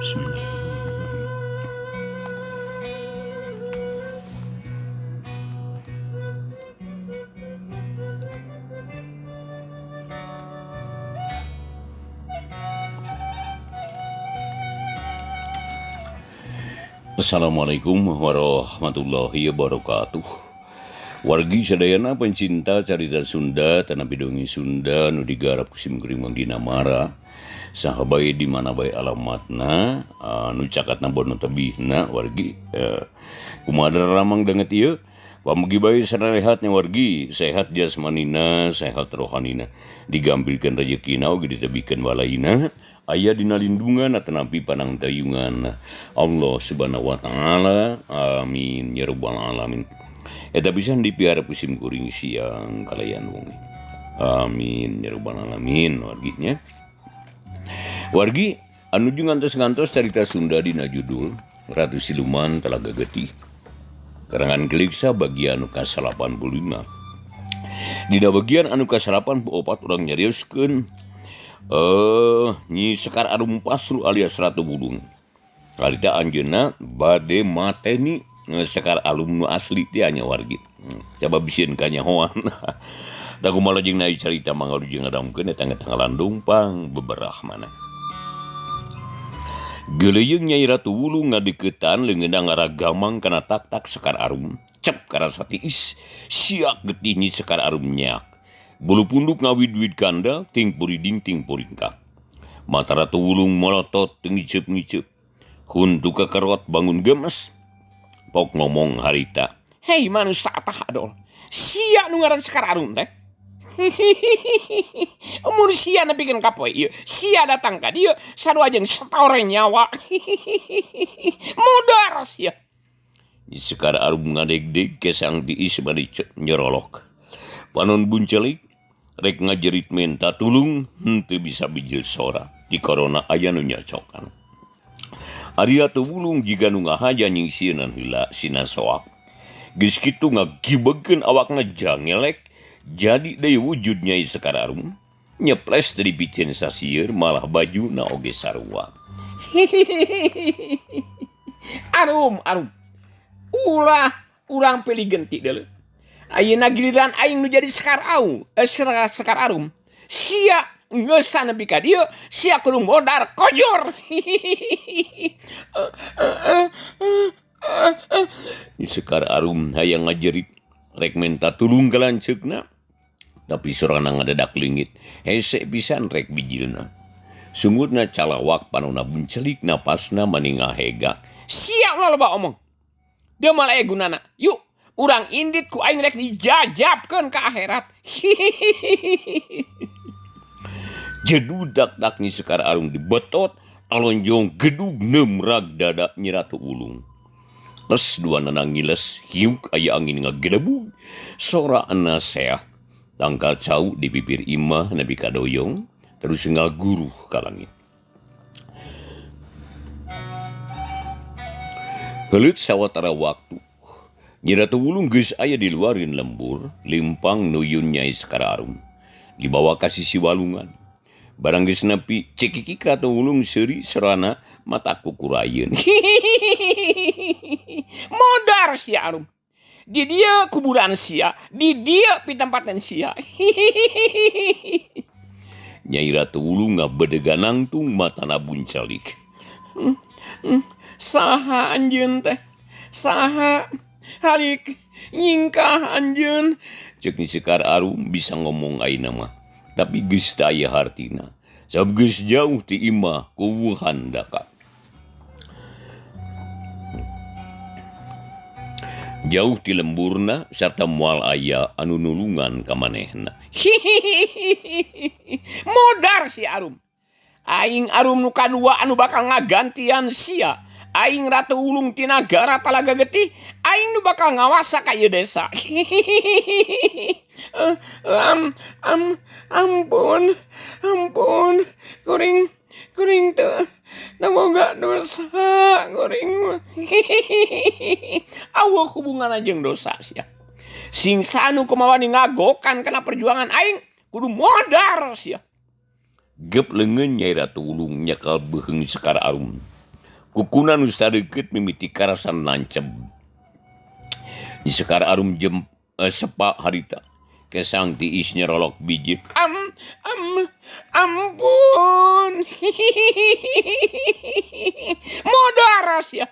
Bismillahirrahmanirrahim. Assalamualaikum warahmatullahi wabarakatuh. Wargi sadayana pencinta carita Sunda tanah bidongi Sunda nu digarap ku sim kuring Mang Dinamara saha bae di mana bae alamatna nu cakatna bono tebihna wargi kumaha daramang danget ieu pamugi bae sarehat nya wargi sehat jasmanina sehat rohanina digampilkeun rejekina oge ditebihkeun walaina aya dina lindungan atanapi panangtayungan Allah Subhanahu wa taala amin ya rabbal alamin. Eta pisan dipiharep ku sim kuring siang kalayan wengi amin ya rabbal alamin wargi nya. Wargi anu jeung ngantos-ngantos carita Sunda dina judul Ratu Siluman Talaga Getih karangan Kiliksa bagian ka-85. Dina bagian anu ka-84 urang nyarioskeun Nyi Sekar Arum Pasru alias Ratu Wulung. Harita anjeunna bade mateni Sekar Arum nu asli teh nya wargi. Coba bisieun kanyahoan. Da kumaha jeung naik carita mangga jeung ngadamkeun eta ngalandung pang beberah mana. Geuleuyeung Nyai Ratu Wulung ngadeukeutan leungeunna ngaragamang kana tak-tak Sekar Arum. Cep karasa tiis siak getih Nyi Sekar Arum nyak. Bulu punduk ngawid-wid kandel ting puriding ting puringkak. Mata Ratu Wulung molotot teu ngiceup-ngiceup. Huntu kekerot bangun gemes. Pok ngomong harita. Hei manusia tah adol. Sia nu ngaran Sekar Arum teh. Umur sia nepikeun ka poe ieu. Sia datang ka dieu sarua jeung satore nyawa. Mudar sia. Sekar Arum ngadegdeg kesang tiis bari nyorolok. Panon buncelik rek ngajerit minta tulung henteu bisa bijil sora di korona aya nu nyacokan. Ari Ratu Wulung jiga nu ngahaja nyingsieunan heula sina soak. Geus kitu ngagibegkeun awakna jangelek jadi deui wujud Nyai Sekar Arum nyeples teu dipicen sasieur malah bajuna oge sarua. Arum arum ulah urang pilih genti deuleu. Ayeuna giliran aing nu jadi Sekar Aum, Sekar Arum. Sia ngeusan nepi ka dieu, sia kudu modar kojor. Sekar Arum hayang ngajerit rek menta tulung ka lanceukna, tapi sorana ngadadak leungit. Hese pisan rek bijilna. Sungutna calawak panona buncelik napasna mani ngahegak. Sia ulah loba omong. Deui mah aya gunana. Yuk urang indit ku aing rek dijajabkeun ka akhirat. Jedudak dak Nyi Sekar Arum dibetot alonjong gedug nemrag dada Nyi Ratu Wulung. Les dua nanang ngiles hiuk aya angin ngagedebug sora seah tangkal cau di bibir imah nepi ka doyong terus ngaguruh ka langit. Heuleut sawatara waktu Nyi Ratu Wulung geus aya di luarin lembur limpang nuyun Nyai Sekar Arum dibawa ka sisi walungan. Barang geus nepi cekikik Ratu Wulung seuri sorana mata kukurayeun. Modar sia Arum. Di dieu kuburan sia, di dieu pitempatan sia. Nyai Ratu Wulung ngabedegan nangtung matana buncelik. Saha anjeun teh? Saha? Halik nyingkah anjeun. Ceuk Nyi Sekar Arum bisa ngomong ayeuna mah, tapi geus teu aya hartina. Sabab geus jauh ti imah kuwuhan daka. Jauh ti lemburna sarta moal aya anu nulungan ka manehna. Modar si Arum. Aing Arum nu kadua anu bakal ngagantian sia. Aing Ratu Wulung ti nagara Talaga Getih, aing nu bakal ngawasa ka ieu desa. Ampun, ampun, kuring, kuring teu boga dosa, kuring. Aweuh hubunganna jeung dosa sia. Sing sanu kumawani ngagokan kana perjuangan aing, kudu modar sia. Gep leungeun Nyai Ratu Wulung nyekal beuheung Sekar Arum. Kukuna nu sadeukeut mimiti karasan nanceb. Nyi Sekar Arum jem sepa harita. Kesang tiis nyerolok bijit. Am am ampun. Modar sia.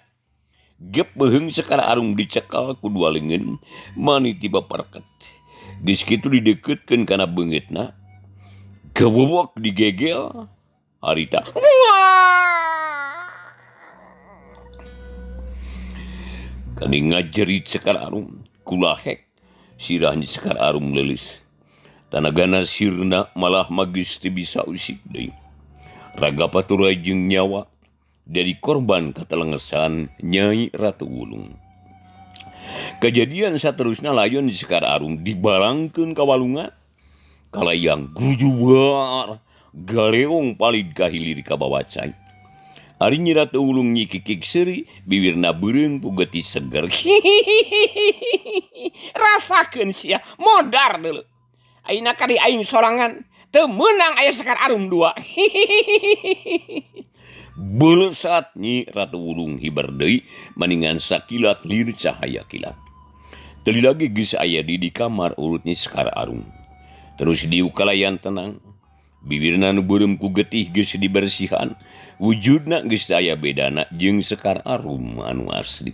Gep beheung Sekar Arum dicekal ku dua leungeun mani tiba parket. Geus kitu dideukeutkeun kana beungeutna. Gawewok digegel harita. Kani ngajerit Sekar Arum kulahek sirah Nyi Sekar Arum leuleus. Tanagana sirna malah magis teu bisa usik deui. Raga paturay jeung nyawa dari korban katelengesan Nyai Ratu Wulung. Kejadian saterusna layon Nyi Sekar Arum dibalangkeun ka walungan kalayang gujubar galeong palid ka hilir ka bawa cai. Ari Nyi Ratu Wulung nyikikik seuri, bibirna beureum pugeti seger. Rasakeun sia modar deuleu. Ayeuna ka di aing sorangan teu meunang aya Sekar Arum dua. Beulesat Nyi Ratu Wulung hiber deui maningan sakilat lir cahaya kilat. Teu lagi geus aya di kamar urut Nyi Sekar Arum. Terus diuk kalayan tenang. Bibirna nu beureum ku getih geus dibersihan, wujudna geus teu aya bedana jeung Sekar Arum anu asli.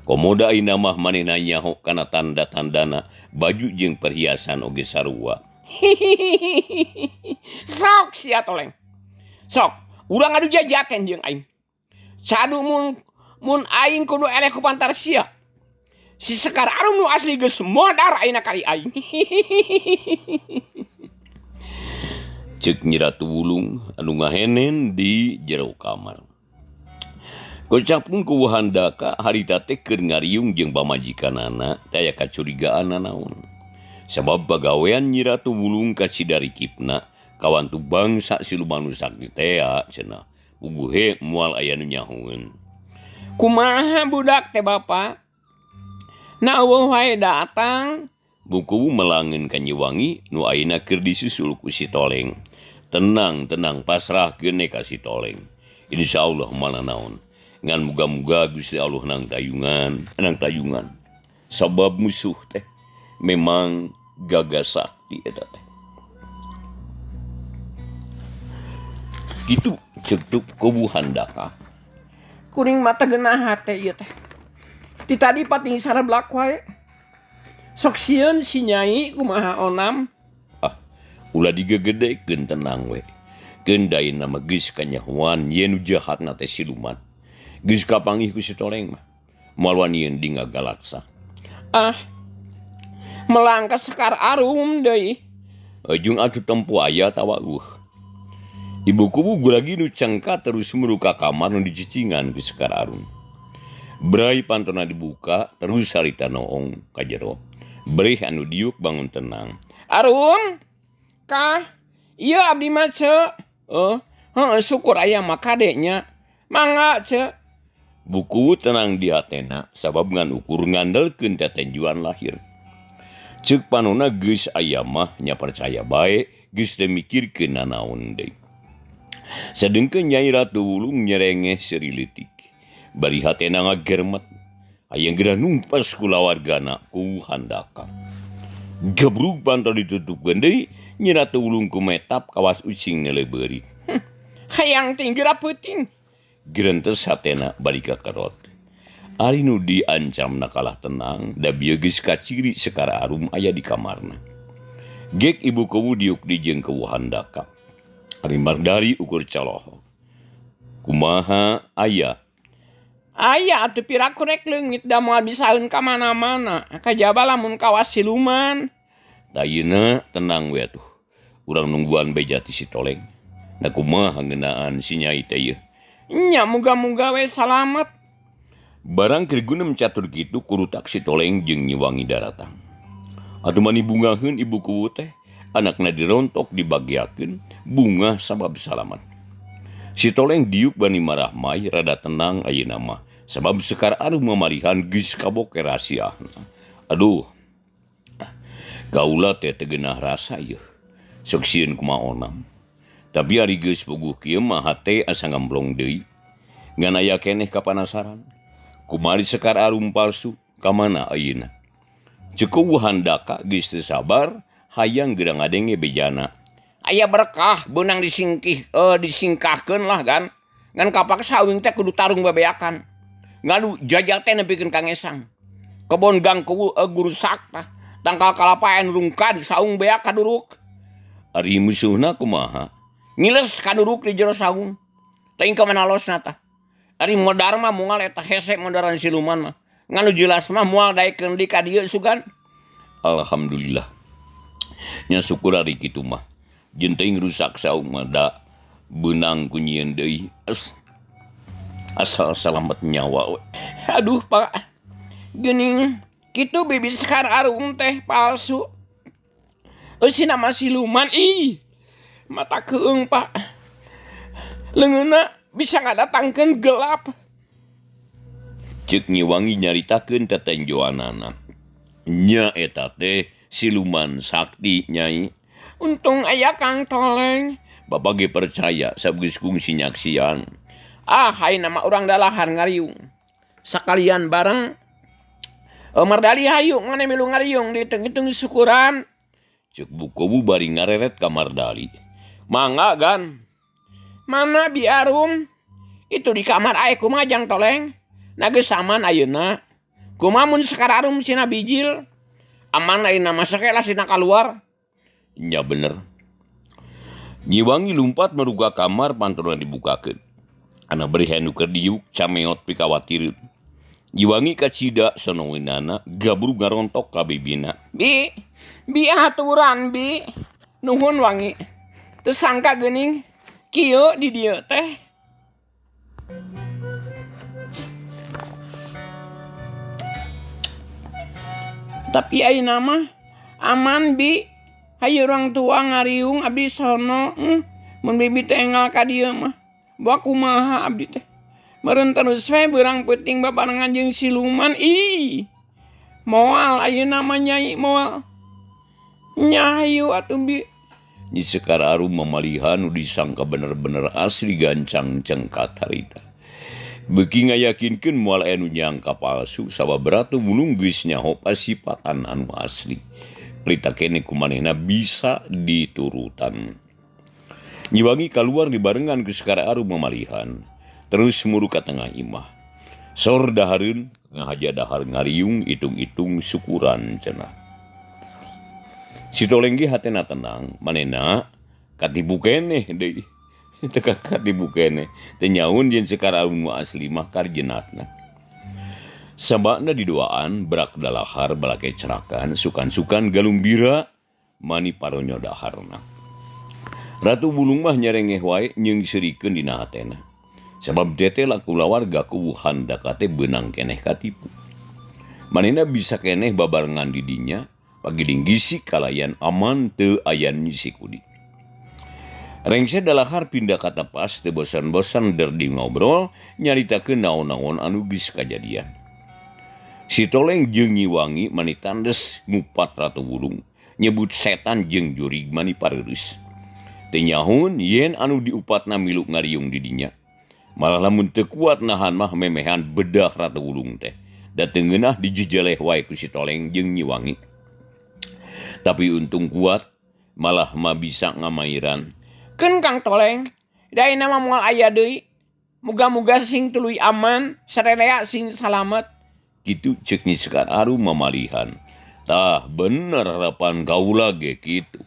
Komoda ayeuna mah manehna nyaho kana tanda-tandana, baju jeung perhiasan oge sarua. Sok sia toleng. Sok, urang adu jajaken jeung aing. Cadu mun aing kudu eleh ku pantar sia. Si Sekar Arum nu asli geus modar ayeuna kali aing. Ceuk Nyi Ratu Wulung anu ngahenen di jero kamar. Kocapkeun ku Handaka harita teh keur ngariung jeung pamajikanana teh aya kacurigaan nanaon. Sabab pagawean Nyi Ratu Wulung kacidarikipna kawantu bangsa siluman nu sakti tea cenah. Puguhe moal aya nu nyahoeun. Kumaha budak teh bapa? Na eueuh wae datang. Buku melangeun ka Nyi Wangi nu ayeuna keur disusul ku si Toleng. Tenang, tenang, pasrahkeun ka si Toleng. Insyaallah moal naon. Ngan muga-muga Gusti Allah nang tayungan, nang tayungan. Sabab musuh teh memang gagah sakti eta teh. Kitu ceuk kubu Handaka. Kuring mata geunah hate ieu teh. Ti tadi pating sareblak wae. Sok sieun si Nyai kumaha onam. Ah, ulah digegedekeun tenang we. Keun daeuna mah geus kanyahoan yen nu jahatna teh siluman. Geus kapanggih ku si Toleng mah. Moal wanieun di ngagalaksa. Ah, melangkah Sekar Arum deui. Jeung atuh tempo aya tawa eueuh. Ibu kubu guragi nu cengka terus muru ka kamar nu dicicingan ku Sekar Arum. Brai pantona dibuka terus harita noong ka jero. Berih anu diuk bangun tenang. Arum, kah? Ieu abdi mah ceu. Oh, heuh syukur aya mah kade nya. Mangga ceu. Buku tenang di hatena sabab ngan ukur ngandelkeun tetenjuan lahir. Ceuk panona geus aya mah nya percaya bae geus teu mikirkeun nanaon deui. Sedengkeun Nyai Ratu Wulung nyerengeh seuri leutik. Bari hatena ngagermet. Hayang geura numpas kulawargana ku Handaka. Gebrug pantol ditutupkeun deui, Nyi Ratu Wulung kumetap kawas ucing neuleuh beurit. Hayang ting geura peuting. Gerentes hatena bari kakerot. Ari nu diancamna kalah tenang, da bieu geus kaciri Sekar Arum aya di kamarna. Gek ibu kuwu diuk di jeung kuwu Handaka. Ari Mardari ukur caloho. Kumaha aya? Aya atuh piraku rek leungit da moal bisaeun ka mana-mana. Kajaba lamun kawas siluman. Ayeuna tenang we atuh. Urang nungguan beja ti si Toleng. Na kumaha ngeunaan si Nyai teh ieu? Nya muga-muga we salamet. Barang keur gunem catur kitu kurutak si Toleng jeung Nyi Wangi daratang. Atuh mani bungaheun ibu kuwu teh, anakna dirontok dibagiakeun, bungah sabab salamet. Si Toleng diuk bani marahmai rada tenang ayeuna mah sabab Sekar Arum mamarihan geus kaboke rahasiana. Aduh, kaula teh teu geunah rasa ieu. Sok sieun kumaha onam. Tapi ari geus puguh kieu mah hate asa ngamblong deui. Ngan aya keneh kapanasaran. Kumari Sekar Arum palsu ka mana ayeuna? Ceuk Handaka geus teu sabar hayang geura ngadenge bejana. Aya berkah beunang disingkih disingkahkeun lah gan. Ngan kapaksa aing teh kudu tarung bebeakan. Ngadu jajal teh nepikeun ka ngesang. Kebon gang kuwu gurusak tah. Tangkal kalapa anu rungkad saung beak kaduruk. Ari musuhna kumaha? Ngiles kaduruk di jero saung. Teuing ka mana losna tah. Ari modar mah moal eta hese modaran siluman mah. Ngan nu jelas mah moal daekeun di ka dieu sugan. Alhamdulillah. Nya syukur ari kitu mah. Jeung teuing rusak saung mah da beunang ku nyieun deui. Asal salamet nyawa we. Aduh Pak. Geuning kitu bibi Sekar Arum teh palsu. Eusina mah siluman ih. Mata keung Pak. Leungeunna bisa ngadatangkeun gelap. Ceuk Nyi Wangi nyaritakeun tetenjoanana. Nya eta teh siluman sakti Nyai. Untung aya Kang Toleng. Bapak ge percaya sabgeus kungsi nyaksian. Ah ayeuna mah urang dalahan ngariung. Sakalian bareng Mardali hayu maneh milu ngariung dihitung-hitung syukuran. Ceuk Bukobu bari ngareret ka Mardali. Mangga gan. Mana Bi Arum? Itu di kamar ae kumaha Jang Toleng? Na geus aman ayeuna. Kumaha mun Sekar Arum sina bijil? Aman ayeuna mah sakelah sina kaluar. Nya bener. Nyi Wangi lumpat meruga kamar pantona dibukakeun. Ana beri anu keur diuk cameot pikawatireun. Nyi Wangi kacida sonowenana gabrug ngarontok ka bibina. Bi, bi aturan bi. Nuhun Wangi. Teu sangka geuning kieu di dieu teh. Tapi ayeuna mah aman bi. Hayu urang tua ngariung abdi sono. Mun bibi teh enggal ka dieu mah. Boa kumaha abdi teh. Meureun terus we beurang peuting babarengan jeung siluman. Ih. Moal ayeuna mah Nyai moal. Nya hayu atuh bi. Nyi Sekar Arum mamalihan nu disangka bener-bener asli gancang cengkat harita. Beuki ngayakinkeun moal aya nu nyangka palsu sabab Ratu Wulung geus nyaho pasipatan anu asli. Rita keneh ku manehna bisa diturutan. Nyi Wangi kaluar dibarengan ku Sekar Arum mamalihan. Terus muru ka tengah imah. Sor dahareun ngahaja dahar ngariung itung-itung syukuran cenah. Si Toleng ge hatena tenang, manehna katipu keneh deui. Teu katipu keneh. Teu nyaun yen Sekar Arum nu asli mah karjenatna. Sabakna diduaan brak dalahar balake cerakan sukan-sukan galumbira mani paronyo daharna. Ratu Wulung mah nyerengeh wae jeung seurikeun dina hatena. Sabab tete laku lawarga kuwu Handaka teh beunang keneh katipu. Manehna bisa keneh babarengan di dinya pagiling gisik kalayan aman teu aya Nyi Sikudi. Rengse dalahar pindah ka tepas teu bosan-bosan derdi ngobrol nyaritakeun naon-naon anu geus kajadian. Si Toleng jeung Nyi Wangi mani tandes ngupat Ratu Wulung nyebut setan jeung jurig mani pareureus. Teu nyahun yen anu diupatna milu ngariung di dinya. Malah lamun teu kuat nahan mah memehan bedah Ratu Wulung teh. Da teu ngeunah dijejeleh wae ku si Toleng jeung Nyi Wangi. Tapi untung kuat malah mah bisa ngamairan. Keun Kang Toleng, da ayeuna mah moal aya deui. Muga-muga sing tuluy aman, sarerea sing salamet. Kitu ceuk Nyi Sekar Arum mamalihan. Tah bener harapan kaula ge kitu.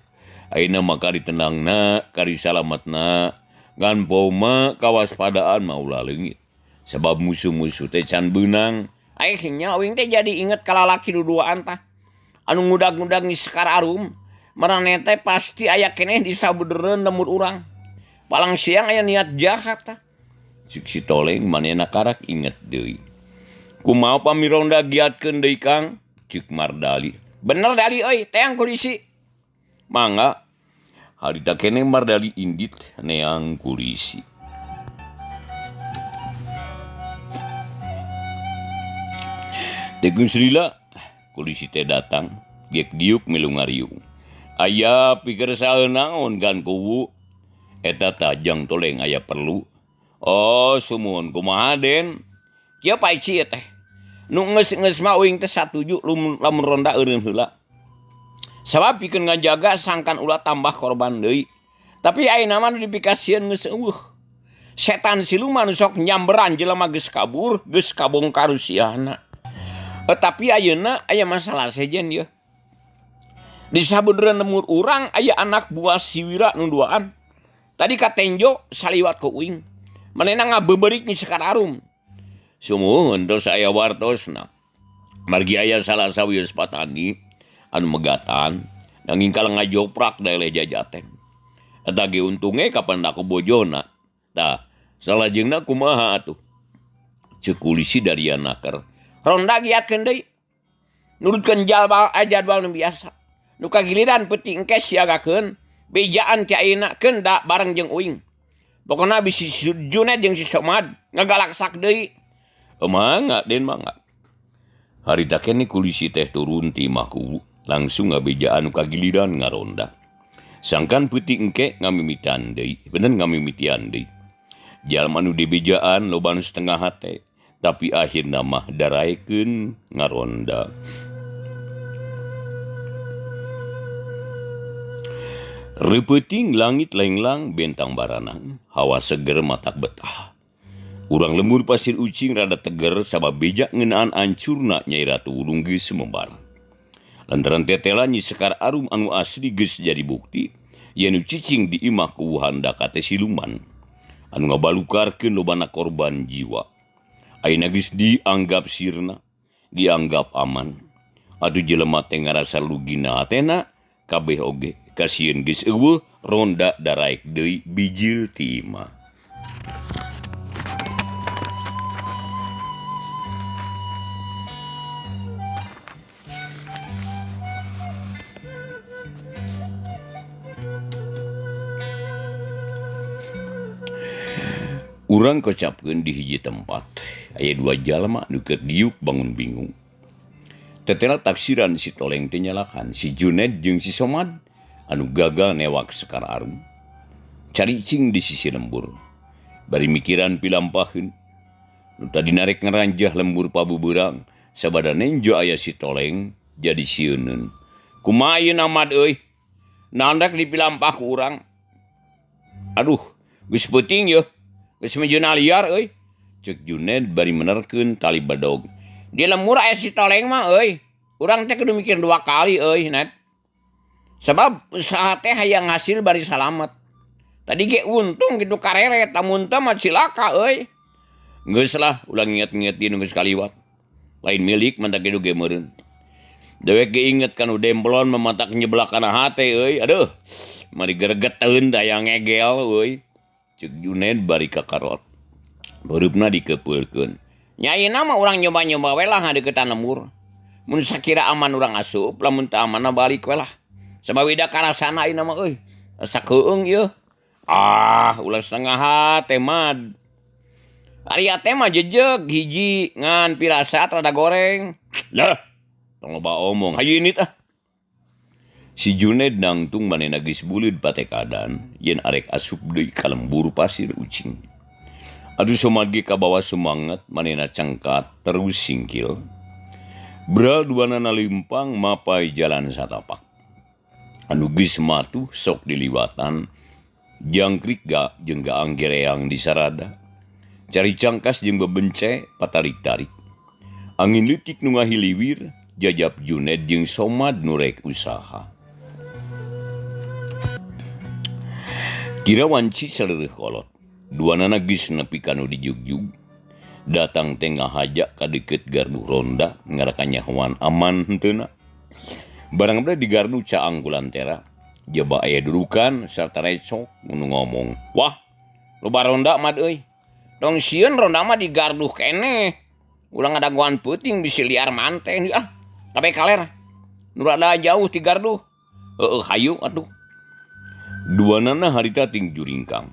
Ayeuna mah kari tenangna, kari salametna. Ngan poma kawaspadaan mah ulah leungit. Sabab musuh-musuh teh can beunang. Akhirnya uing teh jadi inget ka lalaki duduaan tah. Anu ngudag-ngudag Nyi Sekar Arum. Marane teh pasti aya keneh di sabeudereun lembur urang. Palang siang aya niat jahat tah. Cik si Toleng manehna karak inget deui. Kumaha pamironda giatkeun deui Kang? Cik Mardali. Bener Dali euy, teang kulisi. Mangga. Harita keneh Mardali indit neang kulisi. Tegung Srila kulisi teh datang, gek diuk milu ngariung. Aya pikir saeun naon gan kuwu? Eta tajang Toleng aya perlu. Oh sumuhun kumaha Den? Kieu Pak Ici ieu teh. Nu geus-geus mah uing teh satuju lamun ronda eureun heula. Sabab pikeun ngajaga sangkan ulah tambah korban deui. Tapi ayeuna mah nu dipikasieun geus eueuh. Setan siluman nu sok nyamberan jelema geus kabur, geus kabongkar usiana. Tapi ayeuna aya masalah sejen ieu. Di sabudereun lembur urang aya anak buah si Wira nu duaan. Tadi katenjo saliwat ku uing. Manehna ngabeberik Nyi Sekar Arum. Sumuhun tos aya wartosna. Margi aya salah sawios patani anu megatan nanging kalah ngajoprak daeleh jajaten. Eta ge untunge kapan ku bojona. Tah, salajengna kumaha atuh? Ceuk kulisi Daria naker. Ronda giatkeun deui. Nurutkeun jadwal nu biasa. Nu kagiliran peuting engke siagakeun bejaan ti ayeuna keun da bareng jeung uing. Pokona bisi si Junet jeung si Somad ngagalaksak deui. Mangga Den mangga. Harita keneh kulisi teh turun ti imah kuwu langsung ngabejaan nu kagiliran ngaronda. Sangkan peuting engke ngamimitan deui, bener ngamimitian deui. Jalma nu dibejaan loba nu setengah hate, tapi akhirna mah daraekeun ngaronda. Reupeting langit lenglang bentang baranang, hawa seger matak betah. Urang lembur Pasir Ucing rada teger sabab beja ngeunaan ancurna Nyai Ratu Wulung geus sumembar. Lantaran tetela Nyi Sekar Arum anu asli geus jadi bukti yen nu cicing di imah kuwuhan daka teh siluman anu ngabalukarkeun lobana korban jiwa. Ayeuna geus dianggap sirna, dianggap aman. Atuh jelema teh ngarasa lugina hatena kabeh oge kasieun geus eueuh ronda daraek deui bijil ti imah. Urang kocapkeun di hiji tempat aya dua jalma nu keur diuk bangun bingung. Tetela taksiran si Toleng teh nyalakan si Juned jeung si Somad anu gagal newak Sekar Arum. Caricing di sisi lembur. Bari mikiran pilampaheun. Nu tadi narek ngaranjah lembur pabubeurang sabada nenjo aya si Toleng jadi sieuneun. Kumaha ayeuna Mad euy? Naon rek dipilampah ku urang? Aduh, geus peuting yeuh. Geus mejeuna liar euy. Ceuk Juned bari menerkeun tali bedog. Di lembur aya si Toleng mah euy. Urang teh kudu mikir dua kali euy, Net. Sebab usaha teh hayang hasil bari salamet. Tadi ge untung gitu kareret, lamun teu mah cilaka euy. Geus lah, ulah nginget-ngingetin nu geus kaliwat. Lain milik mantak ge ge meureun. Dewek ge inget kanu demplon mematak nyeblak kana hate euy. Aduh, mari gregeteun da hayang ngegel euy. Ceuk Juned bari kakarot. Bareupna dikepeulkeun. Nya ayeuna mah urang nyoba-nyoba we lah ngadeukeutan lembur. Mun sakira aman urang asup, lamun teu aman mah balik we lah. Sabab ida karasana ayeuna mah euy. Asa keung ieu. Ah, ulah setengah hate mad. Ari ate mah jejeg hiji ngan pirasat rada goreng. Lah, tong loba omong. Hayu ini tah. Si Juned nangtung manehna geus buleud patekadan yen arek asup deui ka lembur Pasir Ucing. Atuh Somad ge kabawa semangat manehna cengkat terus singkil. Bral duanana leumpang mapai jalan satapak. Anu geus matuh sok diliwatan jangkrik ga jeung gaang gereang di sarada. Cari cangkas jeung bebence patarik-tarik. Angin leutik nu ngahiliwir jajab Juned jeung Somad nu rek usaha. Kira wanci saleureut kolot. Duanana geus nepi ka nu dijugjug. Datang teh ngahaja ka deukeut gardu ronda ngarakanyahoan aman henteuna. Barang beuh di gardu caang ku lantera. Jaba aya dudukan sarta recok nu ngomong. Wah, loba ronda mad euy. Tong sieun ronda mah di gardu keneh. Ulah ngadagoan peuting bisi liar manteh ah. Kabeh kaler. Nu rada jauh ti gardu. Heueuh hayu atuh. Duanana harita ting juringkang.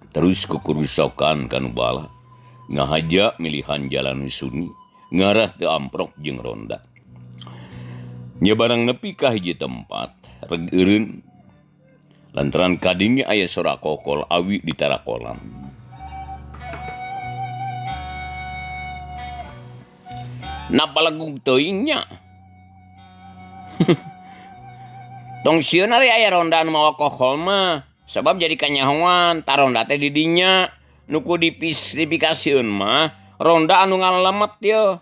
Terus kukurusokan kanu bala. Ngahaja milihan jalan sunyi, ngarah teu amprok jeung ronda. Nya barang nepi ka hiji tempat, reg eureun. Lantaran kadinge aya sora kokol awi di tara kolam. Napalegug teuing nya. Tong sieun ari aya ronda anu mawa kokol mah, sabab jadi kanyahoan tah ronda teh di dinya. Nu ku dipikasieun mah ronda anu ngalemet yeuh.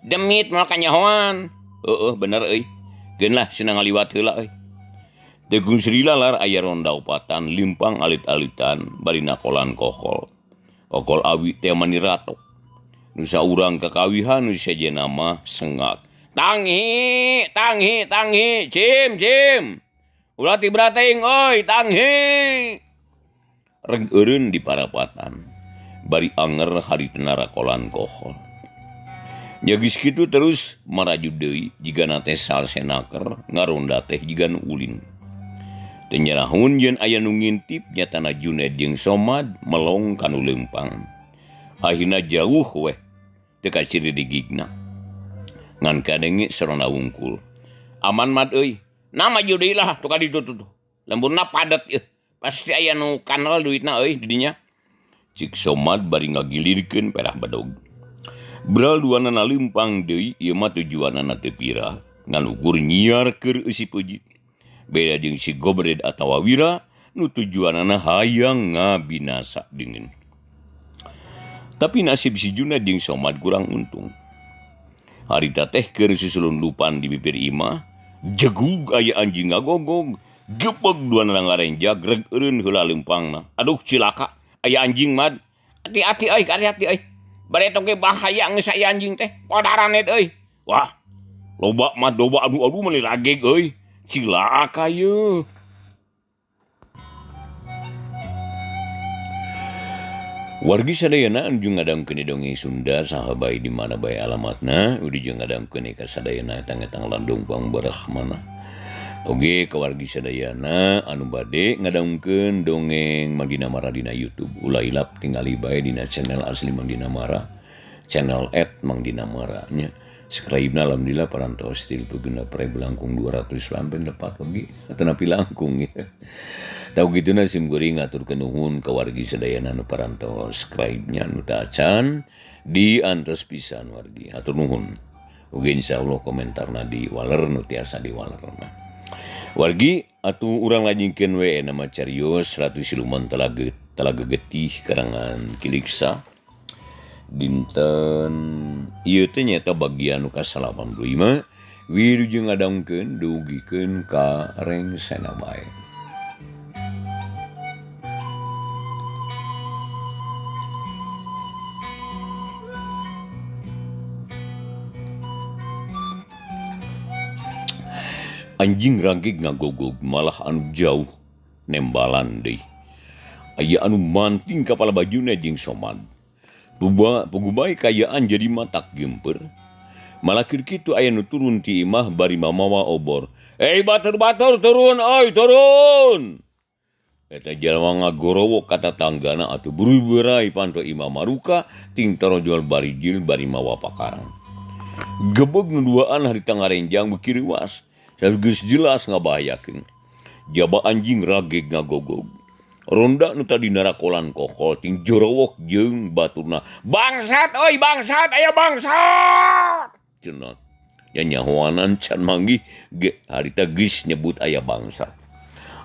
Demit moal kanyahoan. Heueuh bener euy. Geun lah cenah ngaliwat heula euy. Tegung Sri Lalar aya ronda opatan limpang alit-alitan bari nakolan kokol. Kokol awi teh mani ratok. Nu saurang kakawihan nu sejenna mah sengak. Tanghi, tanghi, tanghi, cim, cim. Ulah tibra teuing euy, tanghi. Reg eureun di parapatan. Bari anger haritna rakolan kohol. Nya geus kitu terus maraju deui jigana teh salsenaker ngaronda teh jiga nu ulin. Teu nyarahun jeung aya nu ngintip nyatana Juned jeung Somad melong ka nu leumpang. Akhirna jauh weh teu kaciri digigna. Ngan kadenge sorona wungkul. Aman mad euy. Nah maju deui lah tuh ka ditu tuh. Lemburna padet ieu. Pasti aya nu kanal duitna euy di dinya. Cik Somad bari ngagilirkeun perah bedog. Bral duanana leumpang deui ieu mah tujuanana teu pira ngan ukur nyiar keur eusi peujit. Beda jeung si Gobred atawa Wira nu tujuanana hayang ngabinasa deungeun. Tapi nasib si Juned jeung Somad kurang untung. Harita teh keur susulundupan di bibir imah, jegug aya anjing ngagogog, gepeg duanana ngarenjag reg eureun heula leumpangna. Aduh cilaka, aya anjing mad. Hati-hati euy, hati-hati euy. Bari eta ge bahaya geus aya anjing teh. Podaranet euy. Wah, loba mah loba aduh aduh meuni rageg euy. Cilaka yeuh. Wargi sadayana anu jeung ngadangkeun dongeng Sunda saha bae di mana bae alamatna, udah jeung ngadangkeun ka sadayana tang-tang landung pangbarahmana. Oge ka wargi sadayana anu bade ngadangkeun dongeng Mang Dina Mara dina YouTube. Ulah hilap tingali bae dina channel asli Mang Dina Mara, channel @Mang Dina Mara nya. Subscribe-na alhamdulillah parantos 36.000 langkung 200 sampai lepat lagi atanapi langkung ya. Tahu gituna sim kuring ngaturkeun nuhun ka wargi sadayana anu parantos subscribe-nya nu tacan di antos pisan wargi. Hatur nuhun. Ugi insyaallah komentarna di waler nu tiasa di walerna. Wargi atuh urang lajengkeun we nama carios Ratu Siluman Talaga Getih karangan Kiliksa. Dinten ieu teh nyaeta bagian nu ka-85 wilujeng ngadangkeun dugikeun ka rengsena bae. Anjing ragig ngagogog malah anu jauh nembalan deui. Aya anu manting kapala bajuna jeung Somad. Pugubai kayaan jadi matak geumpeur. Malah keur kitu aya nu turun ti imah bari mamawa obor. Eh batur-batur turun oi turun. Eta jalma ngagorowok ka tatanggana atuh buru-burai panto imah maruka ting torojol barijil bari mawa pakarang. Gebeg nu duaan harita ngarenjang beuki reuas. Geus jelas ngabahayakeun. Jaba anjing rageg ngagogog. Ronda nu tadi narakolan kokol ting jorowok jeung baturna. Bangsat oi bangsat aya bangsat. Cenah. Nya nyahoanan can manggih ge harita geus nyebut aya bangsat.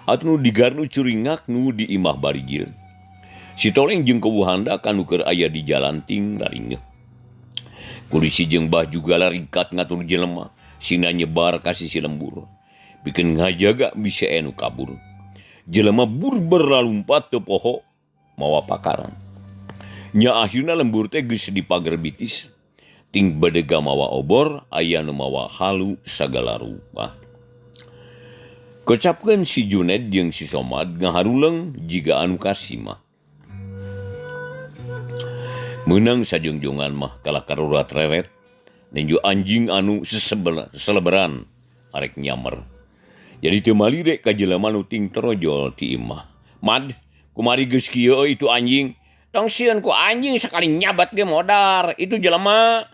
Atuh nu digarnu curingak nu di imah barijil. Si Toleng jeung kewuhanda kanu keur aya di jalan ting laringeuh. Polisi jeung bah juga larikat ngatur jelema. Sina nyebar ka sisi lembur. Pikeun ngajaga bisa anu kabur. Jelema burber lalumpat teu poho mawa pakarang. Nya akhirna lembur teh geus dipager bitis. Ting badega mawa obor, aya nu mawa halu sagala rupa. Kocapkeun si Juned jeung si Somad ngaharuleng jiga anu kasima. Meunang sajongjongan mah kalah karurat reret. Nenjo anjing anu seseleberan arek nyamer. Jadi teu malire ka jelema nu ting torojol ti imah. Mad, kumari geus kieu euy itu anjing. Tong sieun ku anjing sakali nyabat ge modar. Itu jelema.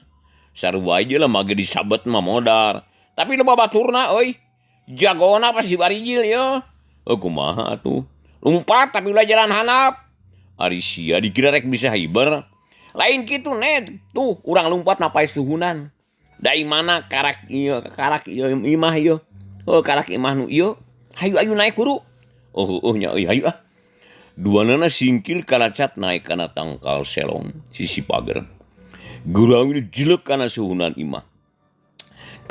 Sarua jelema ge disabet mah modar. Tapi loba baturna euy. Jagona pasti barijil ye. Oh kumaha atuh. Lumpat tapi ulah jalan handap. Ari sia dikira rek bisa hiber. Lain kitu Ned, tuh urang lumpat napai suhunan. Dari mana karak ieu imah ieu. Oh karak imah nu ieu. Hayu ayu naik guru. Oh oh nya euy hayu ah. Duanana singkil kalacat naik kana tangkal selong sisi pager. Gurawil jelek kana suhunan imah.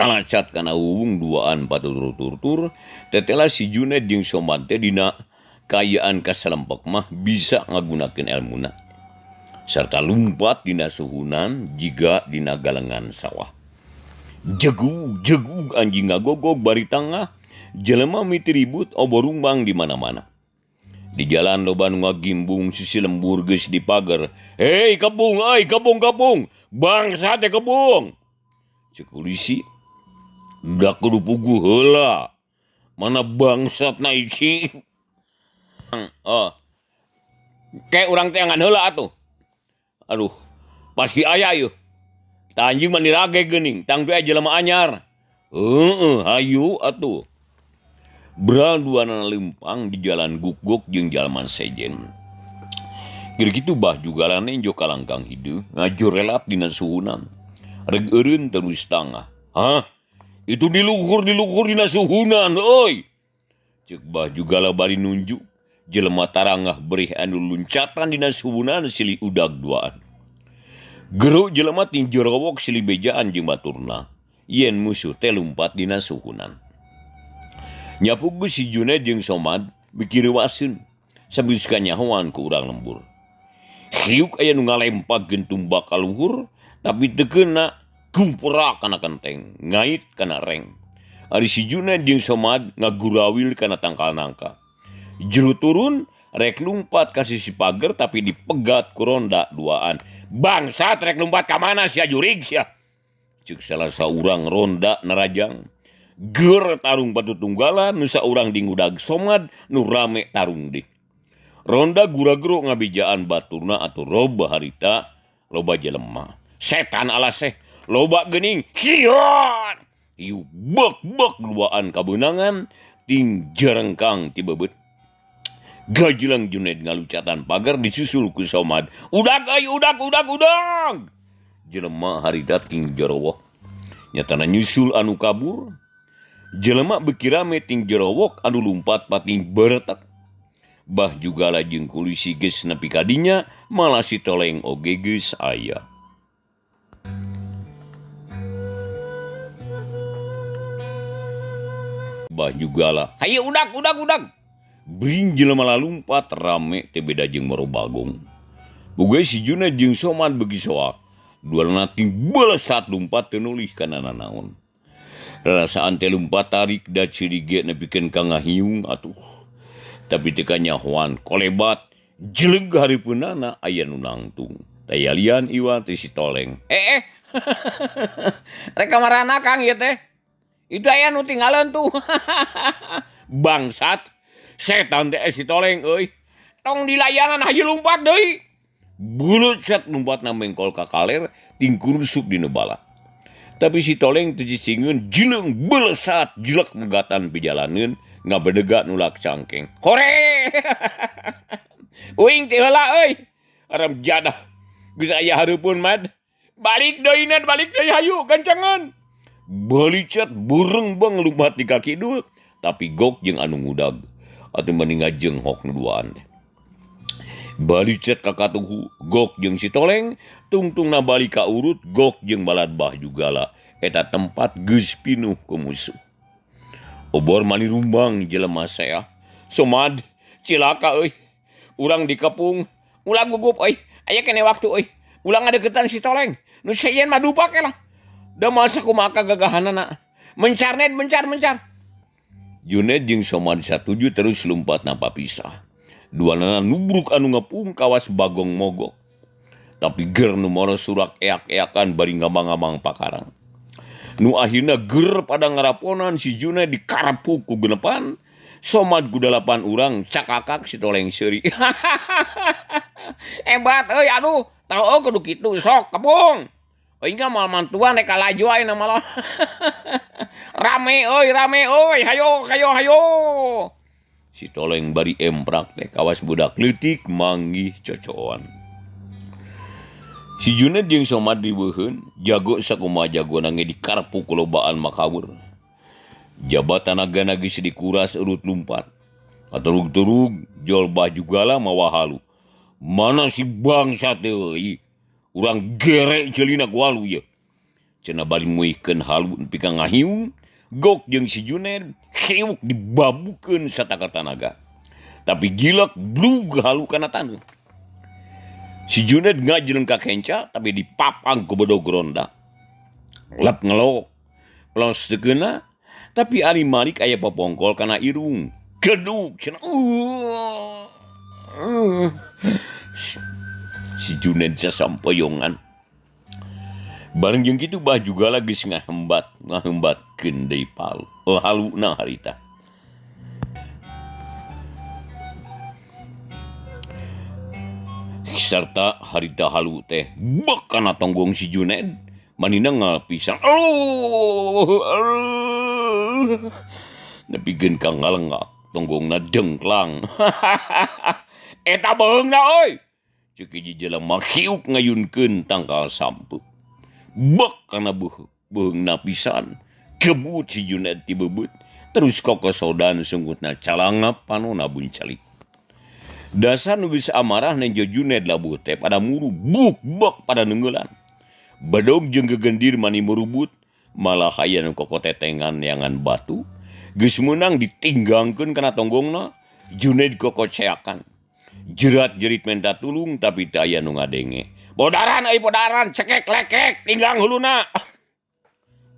Kalacat kana wuwung duaan patutur-tur tetela si Junet jeung Somad teh dina kaayaan kasalempek mah bisa ngagunakeun elmuna. Sarta lumpat dina suhunan jiga dina galengan sawah. Jegug jegug anjing ngagogog bari tangah, jelema miti ribut oborumbang di mana-mana. Di jalan loba nu ngagimbung sisi lembur geus dipager. Hei kebung euy kebung kebung, bangsa teh kebung. Ceuk polisi da kudu puguh heula. Mana bangsatna ici. Oh. Ke urang teh ngan heula atuh. Aduh, pasti aya ieu. Tah anjing mah dirage geuning, tang teh jelema anyar. Heeh, hayu atuh. Bral duanana leumpang di jalan guk-guk jeung jalma sejen. Keur kitu bah jugalana nenjo kalangkang hideung, ngajorelat dina suhunan. Reg eureun terus tangah. Hah? Itu diluhur dina suhunan euy. Ceuk bah jugala bari nunjuk. Jelema tarangah berih anu luncatan dina suhunan silih udag duaan. Gero jelema ting jorowok silih bejaan jeung baturna. Yen musuh teh lumpat dina suhunan. Nyapu geus si Junet jeung Somad beuki reuaseun sambil kanyahoan ku urang lembur. Hiuk aya nu ngalempagkeun tumbak ka luhur tapi teu keuna gumperak kana kenteng, ngait kana reng. Ari si Junet jeung Somad ngagurawil kana tangkal nangka. Jero turun rek lumpat ka sisi pager tapi dipegat ku ronda duaan. Bangsat rek lumpat ka mana sia jurig sia. Ceuk salah saurang ronda narajang. Ger tarung batu tunggalan nu saurang dingudag Somad nu rame tarung dih. Ronda gura-guru ngabijaan baturna atuh loba harita loba jelema. Setan alaseh loba geuning hion. Ieu bek-bek duaan kabeunangan ting jerengkang ti bebeut. Gajelang Junet ngalucatan pagar disusul ku Somad. Udag euy udag udag udag. Jelema harita ting jerowok. Nyatana nyusul anu kabur. Jelema beuki rame ting jerowok anu lumpat pating beretak. Bah jugala jeung kulisi geus nepi ka dinya malah si Toleng oge geus aya. Bah jugala, hayu udag udag udag. Bring jelema lalumpat rame teh beda jeung moro bagong. Boga si Junet jeung Somad beuki soak. Dualna ting belesat lumpat teu nulih kana nanaon. Rarasaan teh lumpat tarik da ciri ge nepikeun ka ngahiung atuh. Tapi teu kanyahoan kolebat jeleg hareupeunana aya nu nangtung. Tayalian iwan teh si Toleng. Rek ka marana Kang ieu teh? Itu aya nu tinggalan tuh. Bangsat. Setan teh si Toleng euy. Tong dilayanan hayu lumpat deui. Bulut set lumpatna mengkol ka kaler ting kurusuk dina bala. Tapi si Toleng teu cicingeun jileung belesat jelek megatan pijalaneun ngabedega nulak cangkeng. Hore! Uing teh heula euy. Aram jadah. Geus aya hareupeun mad. Balik deui Ned, balik deui hayu gancangan. Balicet bureng bang lumpat di kaki dul, tapi gok jeung anu ngudag. Atuh mending ngajenghok nu duaan teh. Balicet ka katuhu, gok jeung si Toleng, tungtungna balik ka urut, gok jeung balad bah jugala. Eta tempat geus pinuh ku musuh. Obor mani rumbang jelema seah. Somad cilaka euy. Urang dikepung, ulah gugup euy. Aya keneh waktu euy. Ulah ngadeukeutan si Toleng. Nu sejen mah dupak lah. Da masa kumaha kagagahanana. Mencar Ned, mencar, mencar. Junet jeung Somad satuju terus lumpat napa pisah. Duanana nubruk anu ngepung kawas bagong mogok. Tapi ger nu moro surak eak-eakan bari ngamang-ngamang pakarang. Nu akhirna ger pada ngaraponan si Junet dikarepuk ku genepan. Somad ku 8 urang cakakak si Toleng seuri. Hebat euy aduh, tau kudu kitu sok kepung. Euy mah moal mantuan rek kalaju ayeuna malah. Rame euy, rame euy, hayo hayo hayo. Si Toleng bari emprak teh kawas budak leutik manggih cocoan. Si Juned jeung Somad diweuheun jago sakumaha jagona ge dikarpu kulobaan makawur. Jabatan tanagana geus dikuras urut lumpat. Katurug-turug jol baju gala mawa halu. Mana si bangsa teh euy? Urang gerek ceulina ku halu ieu. Cenah bari muihkeun halu nepi ka ngahiung, gok jeung si Juned hiuk dibabukeun satakar tanaga. Tapi gilek blug halu kana taneuh. Si Juned ngajleng ka kenca tapi dipapang ku bedog ronda. Lep ngelok. Pelos teu keuna, tapi ari Malik aya popongkol kana irung. Gedug cenah. Si Juned sasampoyongan. Bareng jeung kitu bah juga geus ngahembatkeun deui palu. Haluna harita. Serta harita halu teh bek kana tonggong si Juned manina ngapisan. Nepikeun ka ngalengak tonggongna dengklang. Eta beungna euy. Ceuk hiji jelema hiuk ngayunkeun tangkal sampeu. Bek kana beuheungna pisan. Kebut si Juned ti bebeut terus kokosodan sungutna calangap panona buncalik. Dasar nu geus amarah nenjo Juned labuh teh pada muru buk bek pada neungeulan. Bedog jeung gegendir mani murubut malah aya nu kokotetengan neangan batu geus meunang ditinggangkeun kana tonggongna Juned kokoceakan. Jerat-jerit menta tulung tapi teu aya nu ngadenge. Bodaran euy bodaran cekek lekek tinggang huluna.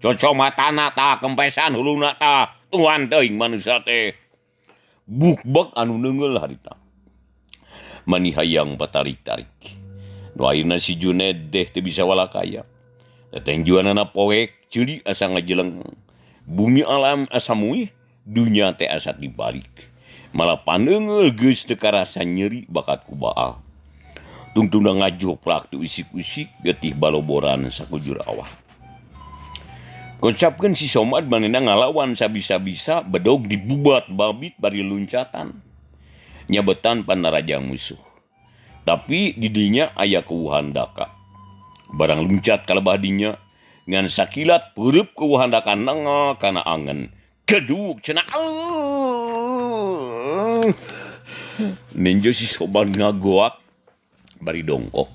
Cocok matana tah kempesan huluna tah tuan teuing manusia teh. Buk-bek anu neungeul harita. Mani hayang patarik-tarik. Nu ayeuna si Juned teh teu bisa walakaya. Tetenjuanana poek ceuli asa ngajeleng. Bumi alam asa muih, dunya teh asa dibalik. Malah paneunggeul geus teu karasa nyeri bakat ku baal. Tungtungna ngajoprak teu usik-usik getih baloboran sakujur awah. Kocapkeun si Somad manehna ngalawan sabisa-bisa bedog dibubat babit bari luncatan. Nyabetan panaraja musuh. Tapi didinya aya keuhan daka. Barang luncat ka lebah dinya ngan sakilat peureub keuhan daka nengel kana angen. Geduk cenah. Nenjo si Somad ngagoak bari dongkok.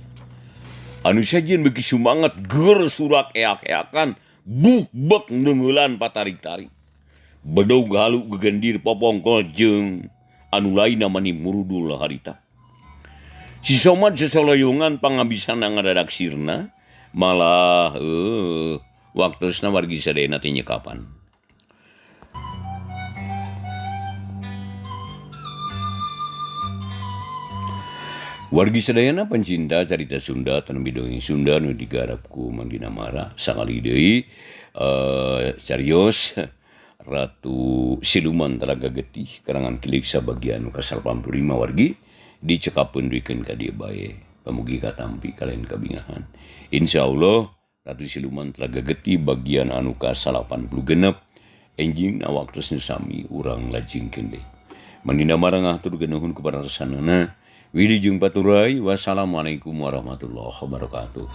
Anu sajian beuki sumanget geur surak eak-eakan buk-bek neungeulan patarik-tarik. Bedog halu gegendir popongkol jeung anu lainna mani murudul harita. Si Somad sesoloyongan pangabisana ngadadak sirna malah waktosna wargi sadayana teh nyekapan. Wargi sadayana pencinta carita Sunda tanami dongeng Sunda nu digarap ku Mang Dinamara sakali deui carios Ratu Siluman Telaga Getih karangan Kilik sabagian nu ka-85 wargi dicekapeun duikeun ka dieu bae. Pamugi katampi kalian kabingahan. Insyaallah Ratu Siluman Telaga Getih bagian anu ka-86 enjing na waktosna sami urang lajengkeun deui. Mang Dinamara ngahaturkeun nuhun kepada resanana. Wilujeng paturay, wassalamualaikum warahmatullahi wabarakatuh.